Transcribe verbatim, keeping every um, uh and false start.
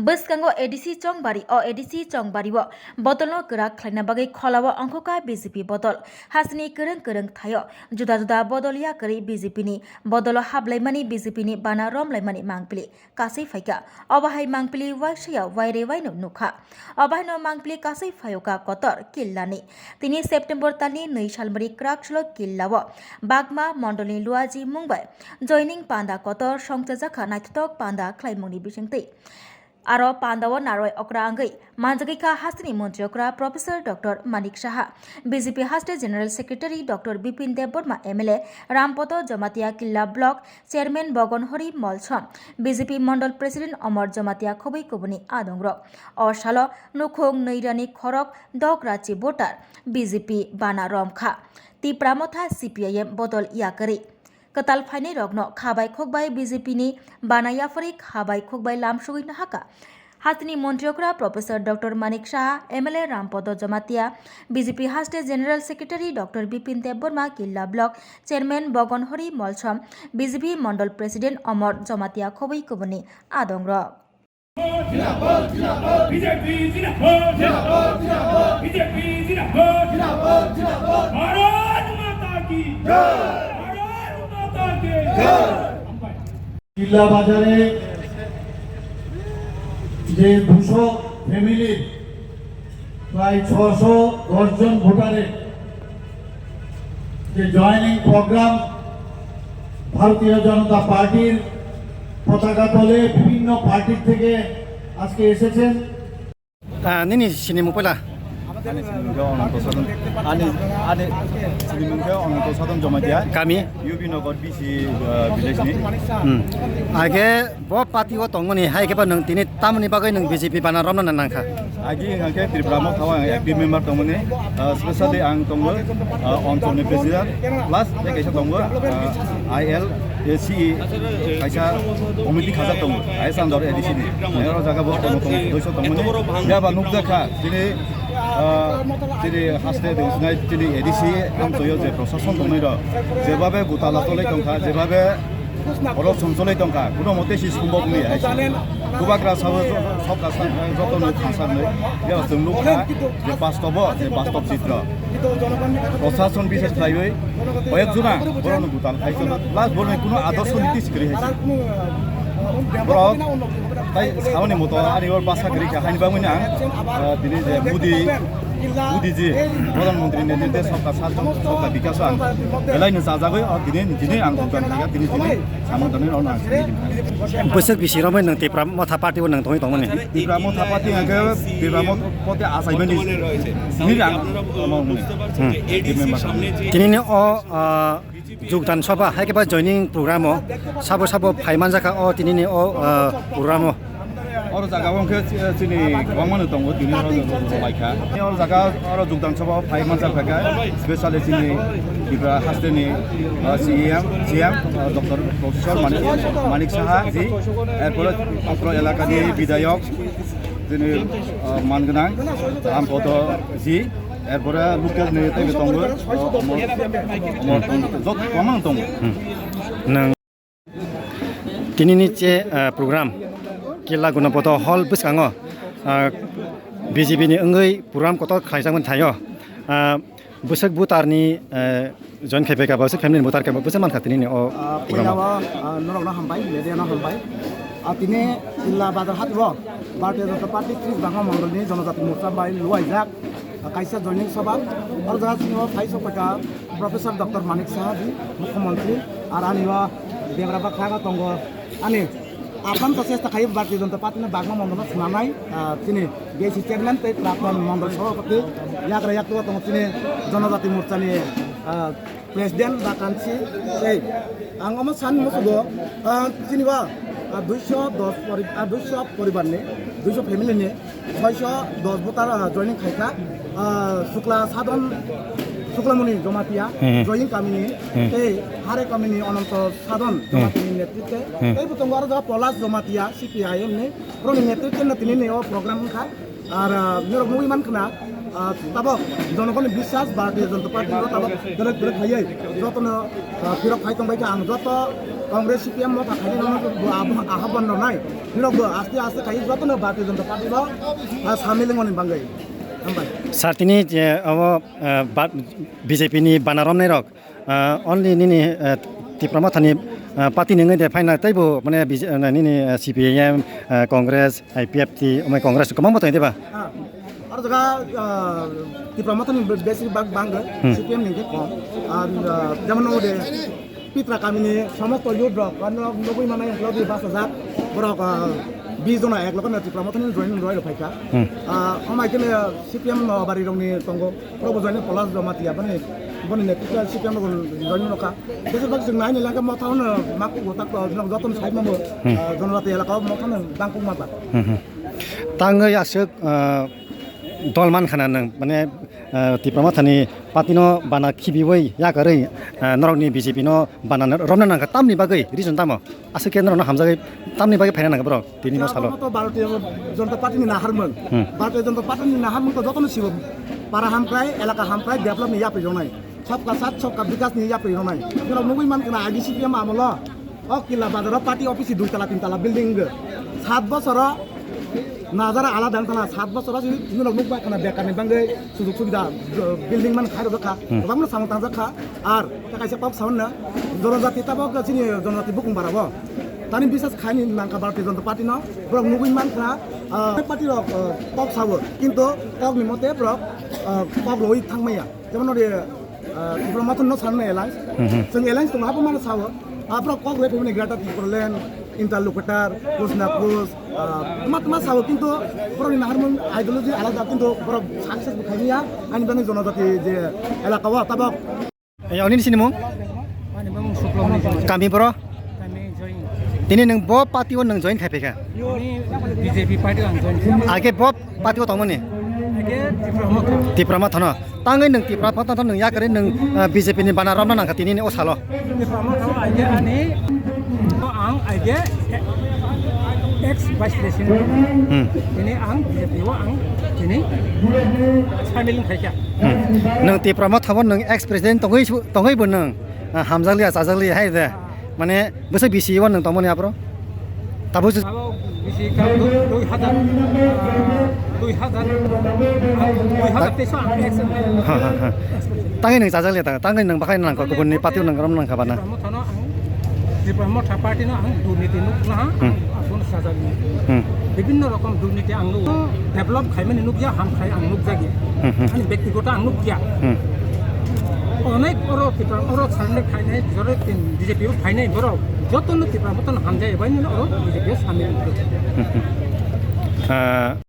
Bwskango A D C Chongbari, o A D C Chongbari o bodolno kwrak khlaina bagwi kholao ongkhoka B J P bodol. Hasteni kwrwng kwrwng thaio juda juda bodol yakarwi B J P ni bodolo hablaimani, B J P ni bana romlaimani mangpili kasui phaikha. Obo hai mangpili waisaya waire waino nukha. Obo haino mangpili kasui phaioka kotor killani. Tini September talni nwi salmari kwrak salo killao Bagma mondolni Luaji mung bai joining panda kotor songchajakha naithothok panda khlaimungni bisingtwi. Aro pandao narwai okra wngwi manjagwi kha hasteni montri okra Professor Doctor Manik Saha, B J P haste General Secretary Doctor Bipin Debbarma, M L A Rampodo Jamatia Killa Block Chairman Bogon Hori Molsom, B J P Mondol President Omor Jamatia khobwi kubuni adongrok. O salo nukhung nwi rani khorok dok rachi voter B J P bana romkha. Tipra Motha C P I M bodol yakarwi kwtal phainairokno khabai khokbai B J P ni bana yaphari khabai khokbai lamsogwi nahaka. Hasteni montri okra Professor Doctor Manik Saha, M L A Rampodo Jamatia, B J P haste General Secretary Doctor Bipin Debbarma, Killa Block Chairman Bogon Hori Molsom, B J P Mondol President Omor Jamatia khobwi kubuni adongrok. Jindabad, jindabad, B J P jindabad, jindabad, jindabad, B J P jindabad, jindabad, jindabad. Bharat Mata ki jai. Bharat Mata ki jai. Killa Bazare je dusho family প্রায় ছশো দশ জন ভোটারের যে joining programme, ভারতীয় জনতা পার্টির পতাকা তলে বিভিন্ন পার্টির থেকে আজকে এসেছেন। Ah, nini sinimung pela? Ani sinimung khe Ananto Sadon. Ani, ani sinimung khe Ananto Sadon Jamatia. Kami? U B Nagar B C, uh, village ni. Hmm. Age bo party o tongmani hai khe ba nwng tini tamoni bagwi nwng B J P bana romna nangkha? Agi hingkha khe Tripura Motha o ang active member tongmani, uh, specially ang tongo, uh, Anchol ni president, plus tei kaisa tongo, uh, I L A C E kaisa committee khajak tongo, I S Andor A D C ni. Oro jaga bo tongo, tongo, doiso tongmani. Phiya ba nukjakha, chini, uh, chini haste de usnai chini A D C amchoyo je prosason tongnai rok, jebabe gutala tolai tongkha, jebabe Oro songcholai tongkha, kuno mote si sombok wngya hai se. Bubagra sabo sokha sa-, jotono thangsarnai. Phiya chwng nukha je bastobo, je bastob chitro. Prosason bishes khlaiwi koyek jona borokno gutal khai cholo. Plus borokni kuno adorsho niti sikri hai se. Borok tai samani moto ani or basa kwrwi kha haini bagwino ang, ah, tini je Modi Modi ji, Pradhan Mantri ni nirdesh sabka saath, sabka vikas ang belai no chajagwi, o tini, tini ang tongkha, tini, tini samung tangwi rw ang. Bwswk bisi romwi nwng Tipra Motha Party o nwng tongwi tongmani? Tipra Motha Party hwnkhe Tipra Motha Party achaimani, tini ang tongmani. Hmm. Member. Tini ni o, ah, Jogdan Sabha, hai khe ba joining program o sabo sabo phai manjakha o tinini o, ah, program o. Oro jaga o hwnkhe, eh, chini kwbangma no tongo, tini oro laikha. Oro jaga oro Jogdan Sabha o phai manjakha khe, specially chini Tripura haste ni, ah, C E M, C M, ah, Doctor Professor Manik, Manik Saha ji, erpore atro elaka ni bidhayok, chini, ah, man gwnang Rampodo ji. Erpore local ni tei tongo, o, omo, omo, jot, kwbangma tongo. Hmm. Nang tinini che, ah, program Killa Ganapadha Hall bwskango, ah, B J P ni wngwi program kotor khlaijakmani thaio. Ah, bwswk voter ni, eh, join khai phaikha, bwswk family ni voter khe, bwswk mankha tinini o program o. Ah, puila o, ah, norokno hambai, media no hambai. Ah, tini Killa Bazar hati o Bharatiya Janata Party tris Bagma Mondol ni Janajati Morcha bai luaijak. Kaisa joining sabha, oro jaga sini o phai sok phaikha Professor Doctor Manik Saha ji, Mukhyamantri, ar ani o Debra Bakha tongo, ani aphano chesta khai Bharatiya Janata Party ni Bagma Mondol no swnamnai, ah, chini B C Chairman tei Praton Mondol Sabhapati, yagra yaktugo tongo chini Janajati Morcha ni, ah, President ba kansi tei ang omo san musugo, ah, chini ba, ah, duiso dos pori-, ah, duiso poribar ni, duiso family ni, soiso dos voter, ah, joining khaikha, ah, Sukla Sadon, Suklamuni Jamatia, Hmm. Joying kamini, Hmm. tei Hare kamini Ananto Sadon Hmm. Jamatia ni netritwe, Hmm. tei bo tongo aro jaga Polas Jamatia, C P I M ni, borokni netritwe no tini ni o program wngkha. Ar, ah, norok nugwi mankha na, ah, tabok jonogoni biswas Bharatiya Janata Party no tabok belek belek khaiwi jotono, ah, phirok phai tongbai kha ang joto Congress, C P M motha khainai rokno bo abo ahobwan rwnai. Nirok bo aste aste khai jotono Bharatiya Janata Party rok, ah, samil wngmani bagwi. Hambai. Sir, tini je abo, ah, ba-, B J P ni bana romnai rok, ah, only nini, ah, Tipra Mothani, ah, party ni wngwi de phaina teibo mane B J, ah, nini, ah, C P I M, ah, Congress, I P F T, omai Congress kwbangma tongo de ba? Ah, aro jaga, ah, Tipra Mothani be-, besir bag bangwi, Hmm. C P M ni hwnkhe kom. Ar, ah, jemon ode Pitra kamini somosto youth rok, ano nugwi manai uklodi bachajak, borok, ah, bis jona ek loge no Tipra Mothani join roi rok phaikha. Hmm. Ah, amai khe C P M no bari rokni tongo, probo join polas joma tiya bani, bani netrito C P M rok join rokha. Besir bag chwng naini langkha motha no makku go tak to, jotono side mamo, Hmm. ah, jonojati elaka o motha no bangkuk ma ba. Hmm, hmm. Tangwi aswk, ah, dol man khana nwng, mane, ah, Tipra Mothani party no bana khibiwi yakarwi, ah, norokni B J P no bana romna nangkha tamni bagwi, reason tamo? Aswk khe norokno hamjagwi tamni bagwi phaina nangkha borok tini no salo? Abo to Bharatiya Janata Party ni naharmung. Hmm. Bharatiya Janata Party ni naharmung to jotono sibo para hamkrai, elaka hamkrai, develop ni yapri rwnai. Sabka saath, sabka bikas ni yapri rwnai. Norok nugwi man khana agi C P M amolo. O Kila Bazar o party office dui tala, tin tala building wngkha. Sat bosoro nazara alada wngkha na, sat bosoro si norok nukba khana bekar ni bagwi sujug subida, building man khairok kha. Hmm. Kwbangma samung tangjak kha. Ar kaisa kok sawi na, jonojati tabok chini jonojati bukung bara bo. Tani bisas khaini nangkha Bharatiya Janata Party no, borok nugwi man khana, ah, party rok, ah, kok sawo. Kintu kok ni mote borok, ah, kok loi thangmaya. Jemon ode, ah, Tipra Motha no sanna alliance. Mhm. Chwng alliance tongo, abo mano sao. Ah, borok kok rwi phimani Greater Tipraland, interlocutor, post na post, ah, tma tma sao, kintu borokni naharmung ideology alada, kintu borok success bo khaimaya, ani bagwi jonojati je elaka o tabok. Eh, oni sini mung? Ani bagwi Suklomani. Kami boro? Kami join. Tini nwng bo party o nwng join khai phaikha? Ani B J P party ang join. Age bo party o tongmani? Age Tipra Motha. Tipra Motha no. Tangwi nwng Tipra Motha no nwng yakarwi nwng, ah, B J P ni bana romna nangkha tini ni o salo. Tipra Motha age ani, ang age ex vice president. Hmm. Tini ang B J P o ang tini samil wngkhaikha. Hmm. Nwng Tipra Motha bo nwng ex president tongwi su-, tongwi bo nwng, ah, hamjakliya chajakliya hai de. Mane bwsai bisi o nwng tongmani aphuru? Tabuk se Abo bisi ka dui, dui hajar, ah, dui hajar, dui hajar teisa ang ex. Ha, ha, ha. Tangwi nwng chajakliya ta, tangwi nwng bakhai nangkha, kubunni party o nwng rom nangkha bana. Tipra Motha no ang, Tipra Motha party no ang durniti nukna, Hmm. ang abono chajakliya. Hmm. Bibhinno rokom durniti ang nukgo. Develop khaimani nukya, ham khai ang nukjakya. Hmm, hmm. Ani bektigoto ang nukya. Hmm. Onek oro Tipra, oro surrender khainai, jore tin B J P o phainai borok. Jotono Tipra Motha no hamjai, bai nino oro B J P o samil wngkhe. Hmm, hmm. Ah,